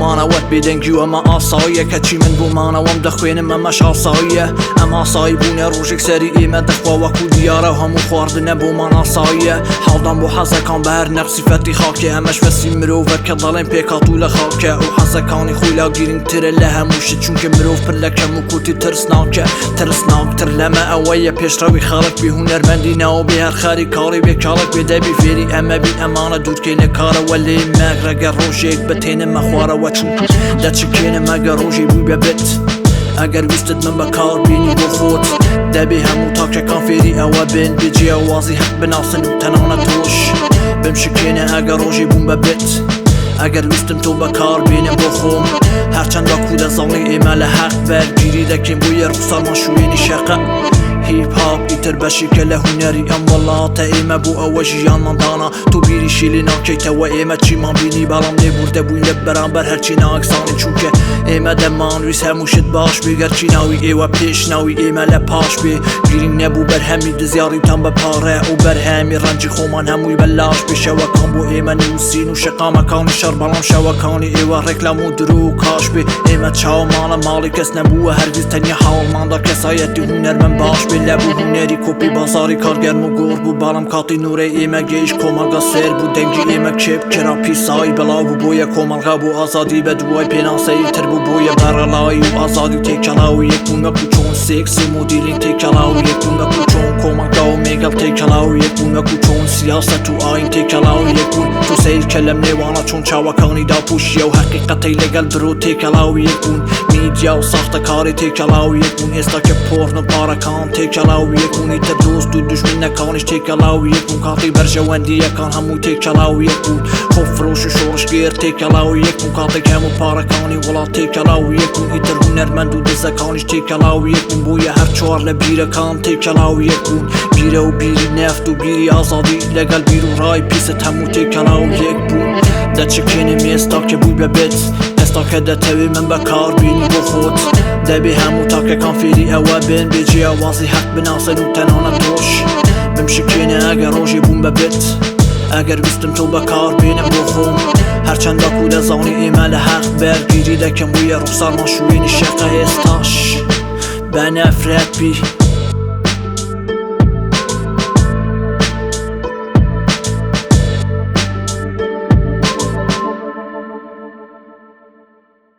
مانەوەت بێدەنگی و ئەمە ئاساییە، کەچی من بۆ مانەوەم دەخوێنم ئەمەش ئاساییە. ئەم ئاسایی بوونە ڕۆژێک سەری ئێمە دەخوا وەکو دیارە و هەموو خواردنە بۆمان ئاساییە. حاڵدان بۆ حەزەکان بە هەر نەق سیفەتی خاکێ، ئەمەش بەسی مرۆڤە کە دەڵێن پێکهاتوو لە خاکە. ئەو حەزەکانی خۆی لا گرنگترە لە هەموو شت، چونکە مرۆڤ پر لە کەم و کورتی ترسناکە. ترسناکتر لەمە ئەوەیە پێشڕەوی خەڵک بێ هونەرمەندی ناوە بێ هەر خەریک کاڵی بێ کەڵک بێ. دەبی فێری ئەمە بین ئەمانە دوورکەینە کارەوە لێ مەگرە گەر ڕۆژێک بتێنمە خوارەوە، چونکە دەچکێنم ئەگەر ڕۆژێ بووی بە بت. ئەگەر ویستت من بەکار بینی بۆ خۆت، دەبێ هەموو تاکەکان فێری ئەوە بن بێ جیاوازی هەق بناسن و تەنانەت تۆش بمشکێنە ئەگەر ڕۆژێ بووم بە بت. ئەگەر ویستم تۆ بەکار بێنم بۆ خۆم، هەرچەند وەکو دەزانی ئێمە لە حەق بەرگیری دەکەین، بۆیە ڕوخسارمان شوێنی شەقە. هیپ هاپ ئیتر بەشێکە لە هونەری ئەم وڵاتە، ئێمە بۆ ئەوە ژیانمان دانا، تۆ بیریشی لێ ناکەیتەوە ئێمە چیمان بینی، بەڵام لێبوردە بووین لە بەرامبەر هەرچی ناکسانی، چونکە ئێمە دەمانویست هەموو شت باش بێ، گەرچی ناوی ئێوە پێش ناوی ئێمە لە پاش بێ. گرنگ نەبوو بەرهەمی دزیاریتان بە پارە و بەرهەمی ڕەنجی خۆمان هەمووی بەلاش بێ. شەوەکان بۆ ئێمە نووسین و شەقامەکانی شەڕ، بەڵام شەوەکانی ئێوە ڕێکلام و درۆ و کاش بێ. ئێمە چاومانە ماڵی کەس نەبووە هەرگیز، تەنیا حاڵماندا کەسایەتی هونەرمەند باش بێ. لەبوو هونەری کۆپی بازاری کارگەرم و گۆڕ بوو، بەڵام کاتی نورەی ئێمە گەیشت کۆمەڵگا سێر بوو. دەنگی ئێمە کێب کرا پیسایی بەڵاو بوو، بۆیە کۆمەڵگا بۆ ئازادی بە دوای پێناسەی تر بوو. بۆیە بەڕەڵایی و ئازادی تێکەڵاو یەک بوون، وەکو چۆن سێکس و مۆدیلینگ تێکەڵاو یەک بوون، وەکو چۆن کۆمەڵگا و مێگەڵ تێکەڵاو یەک بوون، وەکو چۆن سیاسەت و ئاین تێکەڵاو یەک بوون. تۆ سەیر کە لەم نێوانە چۆن چاوەکانی داپۆشیە و حەقیقەتەی لەگەڵ درۆ تێکەڵاو یەک بوون، میدیا و ساختەکاری تێکەڵاو یەک بوون. ئێستا کە پۆڕن و پارەکان تێکەڵاو یەک بوون، ئیتر دۆست و دوژمنەکانیش تێکەڵاو یەک بوون. کاتی بەرژەوەندییەکان هەموو تێکەڵاو یەک بوون، خۆفرۆش و شۆڕشگێر تێکەڵاو یەک بوون. کاتێک هەموو پارەکانی وڵات تێکەڵاو یەک بوون، ئیتر هونەرمەند و دزەکانیش تێکەڵاو یەک بوون. بۆیە هەر چوار لە بیرەکان تێکەڵاو یەک بوون، بیرە و بیری نەفت و بیری ئازادی لەگەڵ بیر و ڕای پیست هەموو تێکەڵاو یەک بوون. دەچکێنم ئێستا کە بووی بە بت، ئێستا کە دەتەوێ من بەکار بینی بۆ خۆت، دەبێ هەموو تاکەکان فێری ئەوە بن بێ جیاوازی حەق بناسن و تەنانەت تۆش بمشکێنە ئەگەر ڕۆژێ بووم بە بت. ئەگەر ویستم تۆ بەکار بێنم بۆ خۆم، هەرچەند وەکو دەزانی ئێمە لە حەق بەرگیری دەکەم، بۆیە ڕوخسارمان شوێنی شەقە. ئێستاش بە نەفرەت بی.